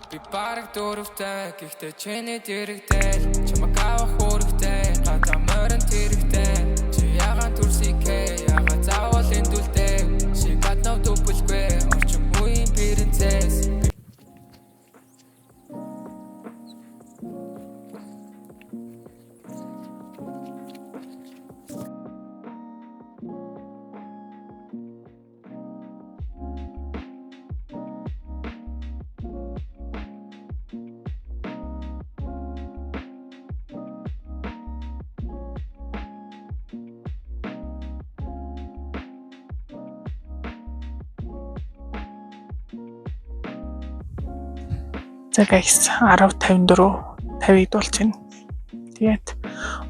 Би бараг дөрөвтэй, гэхдээ чиний дэрэгтэй. Чамайг авах үүрэгтэй, гадаа морин тэрэгтэй. Чи ягаан төрсийхээ, ягаа заавал эндүлтэй. She got no дүплгүй, орчин үеийн princess. За guys, 10:54 50-ыг болж байна. Тэгээд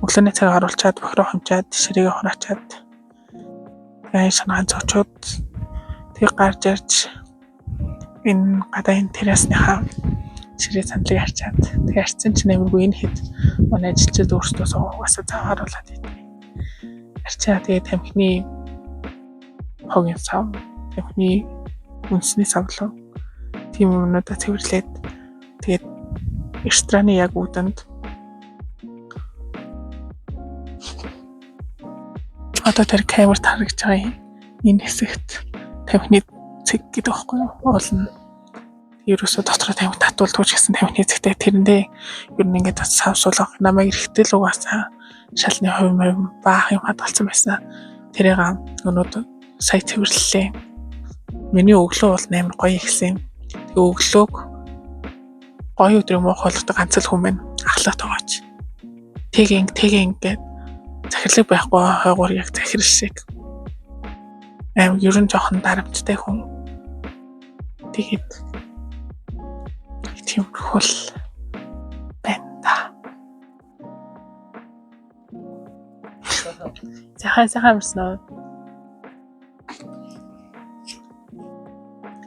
өглөөний цаг оруулчаад бохироо хумчаад ширээгээ хураачаад тэгээ санаа зочоод тэг гарч ирж энэ гадаа энэ террасныхаа ширээ сандлыг харчаад тэг харцсан чинь амиргүй энэ хэд манай ажилчид өөрсдөө угаасаа зав харуулад идэв. Харчаа тэгээ тамхины хогийн сав, тамхины үндэсний савлуу тийм юмнуудаа цэвэрлээд тэгээд рестораны яг үүдэнд одоо тэр камерт харагдж байгаа энэ хэсэгт тамхины цэг гэдэг байхгүй юу? Уул нь ерөөсөө дотроо тамхи татуулдгүй ч гэсэн тамхины цэгтэй тэрэндээ ер нь ингээд сав суулгах намайг эрэхтэй л угаасаа шалны хувь мав баах юм хадгалсан байсан. Тэрийг өнөөдөр сая цэвэрлэлээ. Миний өглөө бол амар гоё ихсэн. Тэгээ өглөөг гоё өдрийг муухай болгодог ганц л хүн байна. Ахлах тоогооч. Тэг тэг ингээд захирлаг байхгүй хойгуур яг захирал шиг. Аим ер нь жоохон дарамттай хүн. Тэгээд тиймэрхүү л байна да. Сайхан сайхан амарсан уу?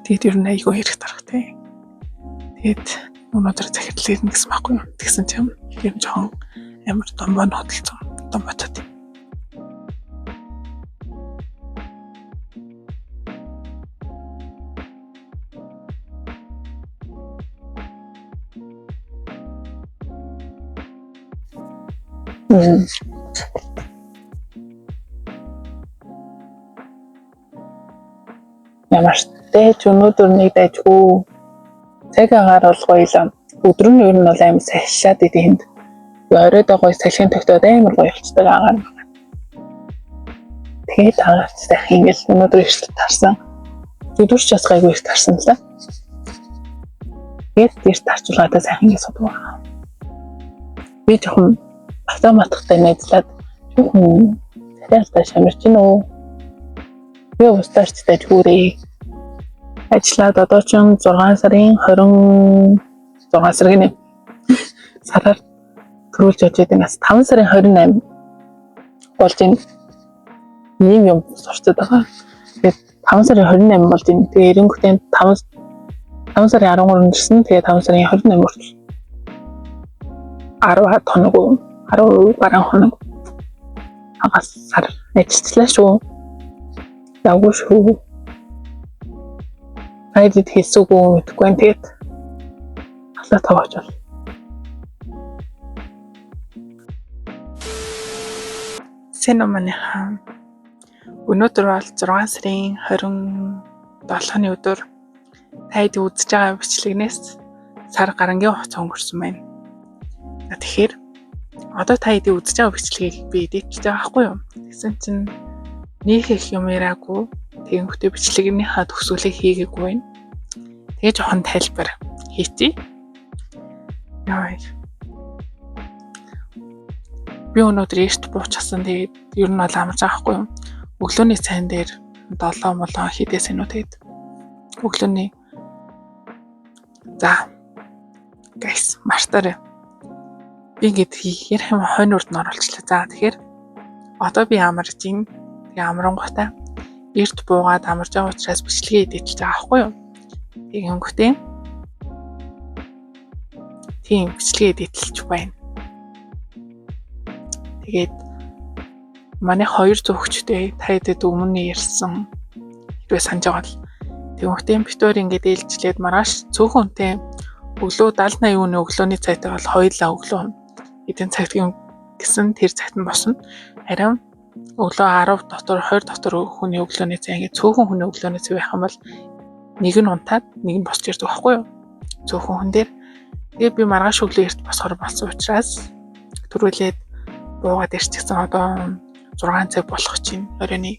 Тэгээд ер нь айгүй хэрэг тарах тий. Тэгээд өнөөдөр захирал ирнэ гэсэн байхгүй юу? Тэгсэн чинь юм жоохон амар домбоо нь хөдөлсөн. Домботод. Ямар ч дэж өнөөдөр нэг дайжгүй цаг агаар бол гоё л. Өдөр нь ер нь бол амар салхилаад идэв энд. Оройдоо гоё салхин тогтоод амар гоё болцдог агаар. Тэгээд агаарч сайхан ингээл өнөөдөр эрт тарсан. Өдөрч бас гайгүй эрт тарсан л да. Тэгээд эрт тарчулгаадаа сайхан ингэ судаг байгаа. Би жоохон автоматтай найзлаад жоохон захиалтаа шамарч гин үү. Би устдаарч дайжгүүрээ. Ажиллаад одоо ч 6 сарын 26 сар гинэ. Сараар төрүүлж явж байдаг нас 5 сарын 28 болж байна. Ийм юм сурцаад байгаа. Тэгээд 5 сарын 28 болж байна. Тэгээд эренгүүтээ 5 сарын 13-нд ирсэн. Тэгээд 5 сарын 28 хүртэл 10 хоног уу 10 гаруй хоног хагас сар ажиллачлаа шүү. Явгүй шүү. Хайд хийсүгөө мэдэхгүй байна. Тэгээд халаа тоогооч бол. Сэнэ манайхаа. Өнөөдөр бол 6 сарын 27-ны өдөр таад үзэж байгаа бичлэгнээс сар гарангийн хугацаа өнгөрсөн байна. За тэгэхээр одоо та хэдий үзэж байгаа бичлэгийг би эдитэлж байгаа байхгүй юу? Тэгсэн чинь нөх их юм яриаггүй. Тэгэнгүүтээ бичлэгнийхаа төгсгөлийг хийгээгүй байна. Тэгээ жоохон тайлбар хийчихье. Яа. Би өнөөдөр эрт буучсан. Тэгээд ер нь бол амарч байгаа байхгүй юу? Өглөөний цайн дээр 7 молоо хийдээс энэ үү тэгээд өглөөний за guys мартаарай. Би ингээд ярих юм хойно урд нь оруулчлаа. За тэгэхээр одоо би амарч ин тэгээ амрангуйтай эрт буугаад амарч байгаа учраас бичлэгээ эдитэлж байгаа байхгүй юу? Тэгэнгүүтээ тийм бичлэгээ эдитэлж байна. Тэгээд манай хоёр зөвхчтэй та хэдэд өмнө нь ярьсан хэрвээ санаж байгаа бол тэгэнгүүтээ битүүр ингээд ээлжлээд маргааш цөөхөн үнтэй Өглөө 70 80 хүний өглөөний цайтай бол хоёулаа өглөө эдийн цагт юм гэсэн тэр цагт нь босно. Харин өглөө 10 дотор 20 дотор хүний өглөөний цай ингээд цөөхөн хүний өглөөний цай байх юм бол нэг нь унтаад нэг нь босч ирдэг байхгүй юу? Цөөхөн хүн дээр. Тэгээ би маргааш өглөө эрт босохоор болсон учраас түрүүлээд буугаад ирчихсэн, одоо 6 цаг болох чинь оройн.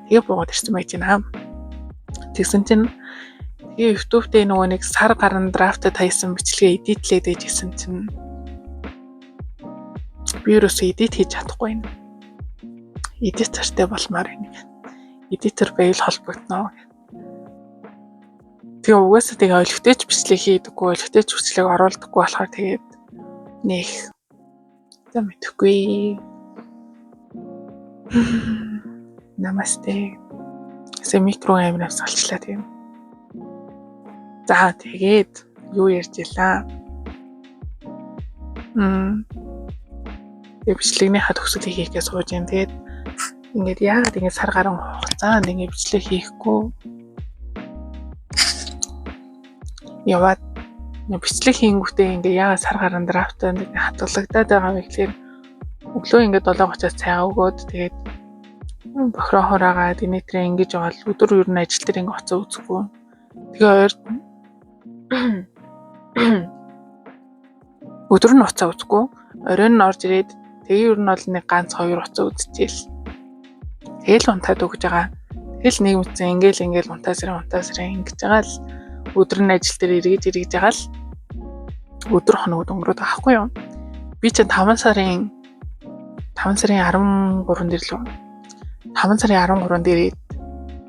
Тэгээ буугаад ирсэн байж байна. Тэгсэн чинь тэгээ YouTube дээр нөгөө нэг сар гарan draft ад хайсан бичлэгээ edit лээд байжсэн чинь би ерөөсөө edit хийж чадахгүй байна. Editor тэй болмоор байна. Editor байвал холбогдно. Тэгээ угаасаа тэгээ олигтойч бичлэг хийдэггүй, олигтойч бичлэг оруулдаггүй болохоор тэгээд нэх за мэдэхгүй. Намасте. Сэ микро амир авсгалчлаа тийм. За, тэгээд юу ярьж илаа? Тэгээ бичлэгнийхаа төгсгөлийг хийхээ сууж юм. Тэгээд ингээд яагаад ингээд сар гарan хугацаанд ингээд бичлэг хийхгүй яваад бичлэг хийнгүүтээ ингээд яагаад сар гарan draft аа ингээд хадгалагдаад байгаа вэ гэхээр өглөө ингээд 7:30-аас цайгаа өгөөд, тэгээд бохироо хураагаад инээтрээ ингэж яваал өдөр ер нь ажил дээр ингээд уцаа үзэхгүй. Тэгээ ойр өдөр нь уцаа үзэхгүй. Оройн нь орж ирээд тэгээ ер нь бол нэг ганц хоёр уцаа үзчихээл. Тэгэл унтаад өгж байгаа. Тэгэл нэг мэдсэн ингээл ингээл унтаа сэрэн унтаа сэрэн ингэж байгаа л өдөр нь ажил дээр эргэж эргэж байгаа л өдөр хоногуд өнгөрөөд байгаа хгүй юу. Би чинь 5 сарын 13 дээр лөө 5 сарын 13 дээр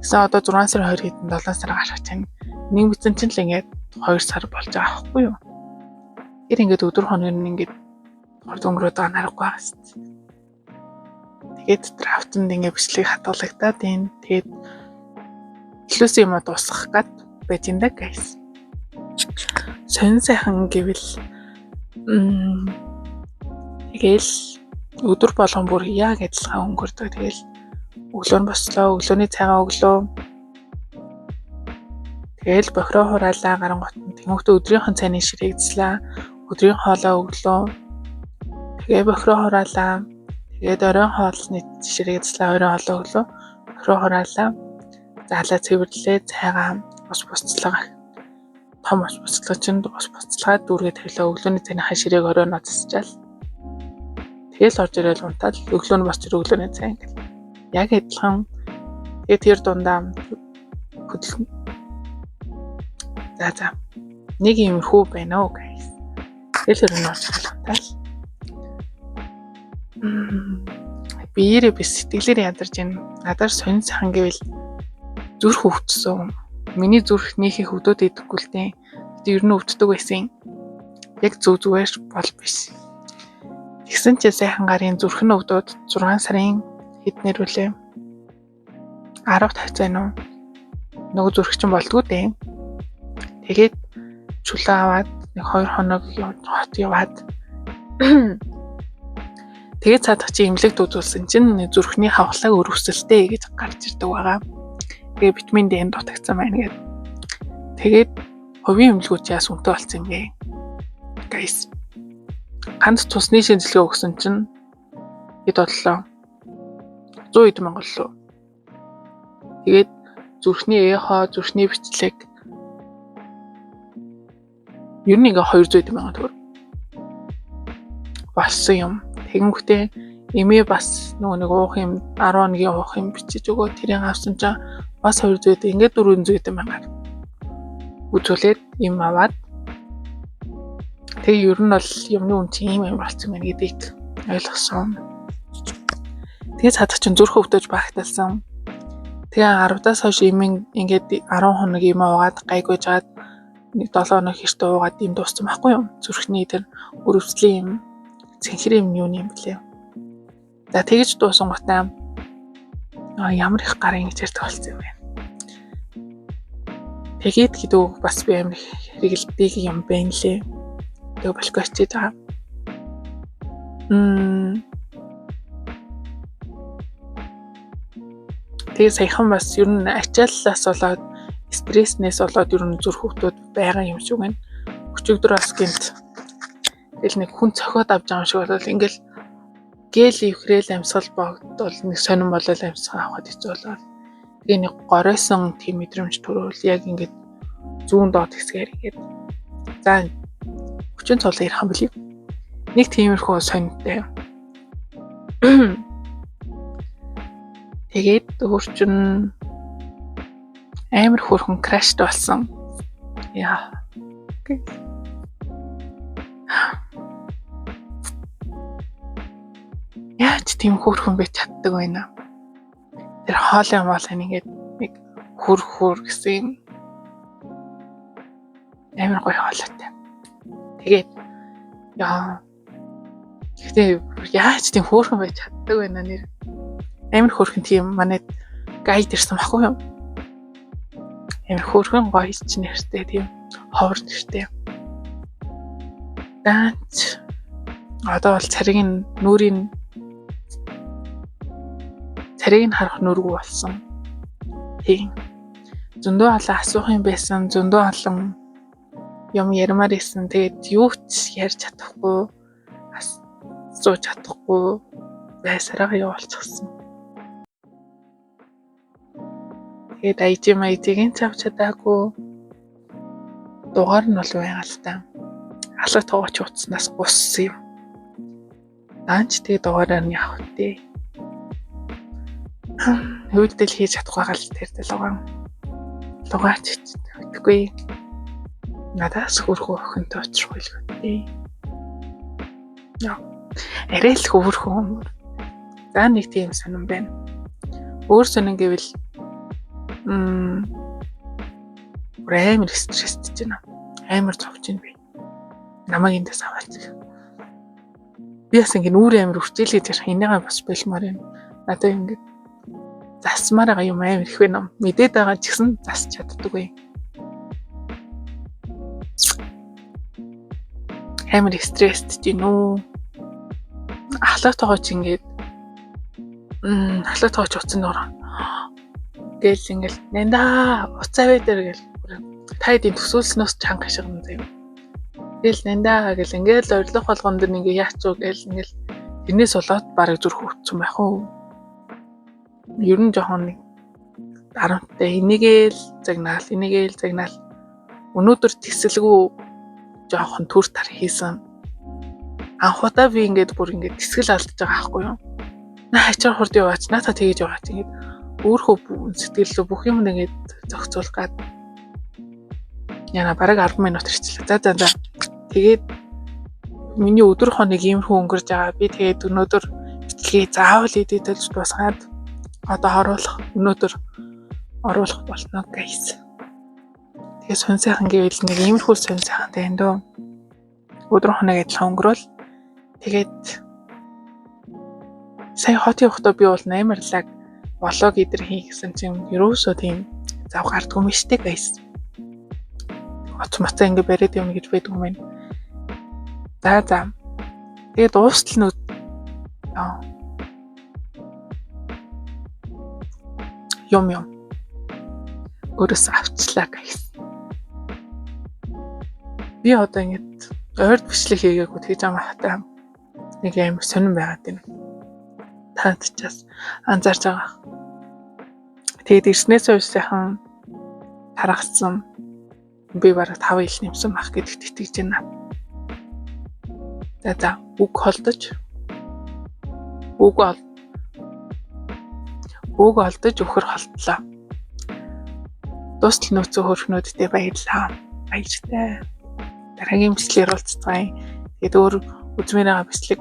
гэсэн, одоо 6 сарын 20 хэдэн 7 сар гарах чинь нэг мэдсэн чинь л ингээд 2 сар болж байгаа байхгүй юу. Тэр ингээд өдөр хоног нь ингээд хурд өнгөрөөд байгаа нарахгүй байгаа шүү дээ. Тэгээд draft анд ингээд бичлэг хадгалагдаад байна. Тэгээд эхлүүлсэн юм дуусгах гад байж энэ да, guys. Сонин сайхан гэвэл тэгэл өдөр болгон бүр яг адилхан өнгөрдөг. Тэгэл өглөө нь бослоо, өглөөний цайгаа өглөө. Тэгэл бохироо хураалаа гарангуут нь тэмүүхдээ өдрийнхэн цайны ширээг зслээ. Өдрийн хоолоо өглөө. Тэгээ бохироо хураалаа. Тэгээд оройн хоолны ширээг зслээ, оройн хоолоо өглөө. Бохироо хураалаа. Заалаа цэвэрлээ, цайгаа ус буцлага том ус буцлага чинь ус буцалгаад дүүргээ тавилаа, өглөөний цайныхаа ширээг оройноо засчаал. Тэгэл орж ирэл унтаад өглөө нь босч өглөөний цай ингээл. Яг адилхан. Тэгээ тэр дундаа хөдөл. За за. Нэг иймэрхүү байна уу, guys. Тэгэл ер нь орж ирэл унтаал. Биеэрээ би сэтгэлээр ядарч байна. Надаар сонин сайхан гэвэл зүрх өвдсөн. Миний зүрх нөх их өвдөд идэхгүй л дээ. Гэтэ ер нь өвддөг байсан. Яг зөв зүгээр бол биш. Тэгсэн чи сайхан гарын зүрх нь өвдөд 6 сарын хэднэр үлээ? 10 тавьцаа нөө. Нөгөө зүрх чинь болдгоо дээ. Тэгээд чөлөө аваад нэг 2 хоног хот яваад тэгээд цаадах чи эмнэлэгт үзүүлсэн чинь зүрхний хавхлаг өрөвсөлтэй гэж гарч ирдэг байгаа. Тэгээ витамин D дутагдсан байна гэд. Тэгээд хувийн эмнэлгүүд яас үнэтэй болсон юм бэ? Guys. Ганц цусны шинжилгээ өгсөн чинь хэд боллоо? 100 хэд мянга боллоо. Тэгээд зүрхний эхо, зүрхний бичлэг ер нь ингээ 200 мянга төгрөг болсон юм. Тэгэнгүүтээ эмээ бас нөгөө нэг уух юм 10 хоногийн уух юм бичиж өгөө, тэрийг авсан чинь бас 200, ингээд 400 мянгаар үзүүлээд юм аваад тэгээ ер нь бол юмны үн чинь ийм амар болсон байна гэдгийг ойлгосон. Тэгээ цаадах чинь зүрх өвдөж багталсан. Тэгээ 10-аас хойш им ингээд 10 хоног юм уугаад гайгүй жаад нэг 7 хоног хэртэ уугаад им дууссан байхгүй юу? Зүрхний тэр өрөвслийн юм цэнхэр юм юу юм блэ? За, тэгэж дуусан гутаа ямар их гар ингэж ярьдаг болсон юм бэ? Тэгээд гэдэг үг бас би амар хэрэгэлдэг юм байна лээ. Тэгээ болохгүй очиж байгаа. Тэгээ саяхан бас ер нь ачааллаас болоод, стресснээс болоод ер нь зүрх өвдөд байгаа юм шиг байна. Өчигдөр бас гинт тэгэл нэг хүн цохиод авч байгаа юм шиг болол ингээл гээл ивхрээл амьсгал богдвол нэг сонин болол амьсгал авахд хэцүү болоод тэгээ нэг горойсон тийм мэдрэмж төрөөл яг ингээд зүүн доод хэсгээр ингээд за хүчин цул ярих юм бэлий. Нэг тиймэрхүү сонинтай. Тэгээд өөр чин амар хөөрхөн краштай болсон. Яа. Яаж тийм хөөрхөн байж чаддаг вэ нэ? Тэр хоолын моолын ингээд нэг хүр хүр гэсэн юм амар гоё хоолойтой. Тэгээд яа. Гэхдээ яаж тийм хөөрхөн байж чаддаг вэ нэ нэр? Амар хөөрхөн тийм манай гайд ирсэн баггүй юу? Амар хөөрхөн гоё ч нэртэй тийм ховор нэртэй. Даанч одоо бол цариг нь нүрийн царийг нь харах нүргүй болсон. Тийм. Зөндөө олон асуух юм байсан, зөндөө олон юм ярмаар исэн. Тэгээд юу ч ярьж чадахгүй, асууж чадахгүй байсараа явуулчихсан. Тэгээд IG майдыг ч авч чадаагүй. Дугаар нь бол байгаа л та. Алга тоогооч утаснаас гуссан юм. Даанч тэгээ дугаараар нь явах вэ? Хөвдөл хийж чадахгүй гал тэр дэлгэн. Лугаач мэдэхгүй. Надаас хөөрхөн охинтой очих байлгүй дээ. Яа. Арай л хөөрхөн. За нэг тийм сонин байна. Өөр сонин гэвэл амар стресстэй байна. Амар зовж байна би. Намайг эндээс аваач. Би бас ингэ нүрээ амар үрчээлгээд ярих энийгээ бас болмоор юм. Надад ингэ засмаар байгаа юм амар их байна. Мэдээд байгаа ч гэсэн засч чаддаггүй. Амар стресстэй гин үү. Ахлах тоогооч ингээд ахлах тоогооч утсан нөр. Гээл ингээл нандаа уцаа бай дээр гэл та хэдийн төсөөлснөөс чанга хашгирна заяа. Тэгэл нандаа гэл ингээл орилох болгон дэр ингээ яач уу гэл ингээл тэрнээс болоод бараг зүрх өвдсөн байх уу. Ер нь жоохон нэг дарамттай энийгээл загнаал энийгээл загнаал өнөөдөр тэсэлгүй жоохон төр тар хийсэн. Анх удаа би ингээд бүр ингээд тэсгэл алдаж байгаа байхгүй юу. Наа хачаар хурд яваач наата тэгэж яваач ингээд өөрхөө сэтгэллөө бүх юм ингээд зохицуулах гад яна бараг 10 минут ирчлээ. За за за. Тэгээд миний өдөр хоног иймэрхүү өнгөрж байгаа. Би тэгээд өнөөдөр бичлэгийг заавал эдитэлж дуусгаад одоо оруулах өнөөдөр оруулах болно guys. Тэгээ сонь сайхан гэвэл нэг иймэрхүү сонь сайхан тань дөө. Өдөр хоног адилхан өнгөрөөл. Тэгээд сая хот явахдаа би бол амар лаг влог идэр хий гэсэн чинь ерөөсөө тийм зав гардгүй юм штэ guys. Оц мацаа ингэ бариад явна гэж байдаг юм байна. За за. Тэгээд дуустал нь юм юм. Өөрөөсөө авчлаа guys. Би одоо ингэж ойрд бичлэг хийгээгүй тэгж амархтай нэг амар сонирн байгаад байна. Та ч бас анзаарч байгаа. Тэгээд ирснээс хойш сайхан тархацсан. Би бараг 5 ил нэмсэн байх гэдэгт итгэж байна. За за үг холдож үг ол үг олдож өхөр холдлоо. Дуустал нөөцөө хөрхнүүдтэй баярлалаа. Баяртай. Дараагийн бичлэгээр уулзцгаая. Тэгээд өөр үзмээр байгаа бичлэг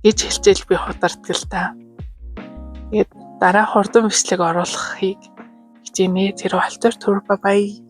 гэж хэлчихэл би хударддаг л та. Тэгээд дараа хурдан бичлэг оруулахыг хичээнэ. Тэр болтор түр бай.